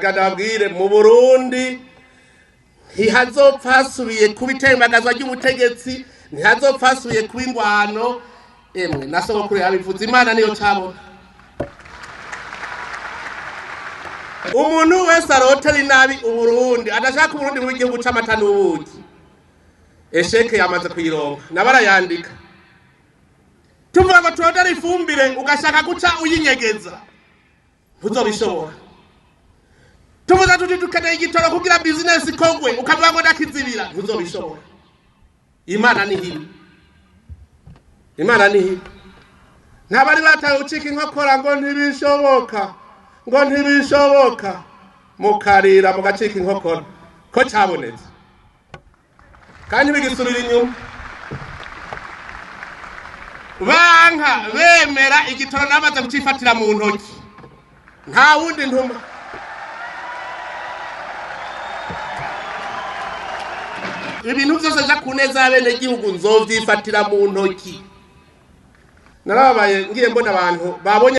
Nagira ndababwire, mu Burundi ntihazopfa hasubiye kuba itembagazwa ry'ubutegetsi, ntihazopfa hasubiye kuba ingwano. Emwe, na sogokuru yabivuze, Imana niyo cabona. Umuntu wese arotera inabi Uburundi, adashaka Uburundi mu gihugu c'amata n'ubuki, esheke yamaze kuyironka, nabarayandika. Tuvuga ngo turondere ifumbire, ugashaka guca uyinyegeza, ntuzobishobora. Tuvuze tuti dukeneye igitoro kugira bizinesi ikogwe, ukavuga ngo ndakizibira, ntuzobishobora. Imana ni hibi, Imana ni hibi. Ntabari batawe ucika inkokora ngo ntibishoboka, ngo ntibishoboka, mukarira mugacika inkokora, ko cabonetse kandi bigisubira inyuma. Banka bemera, igitoro namaze kucifatira mu ntoki, nta wundi ntuma. Ibintu vyose vya ku neza y'abenegihugu nzovyifatira mu ntoki. Narababaye ngiye mbona abantu babonye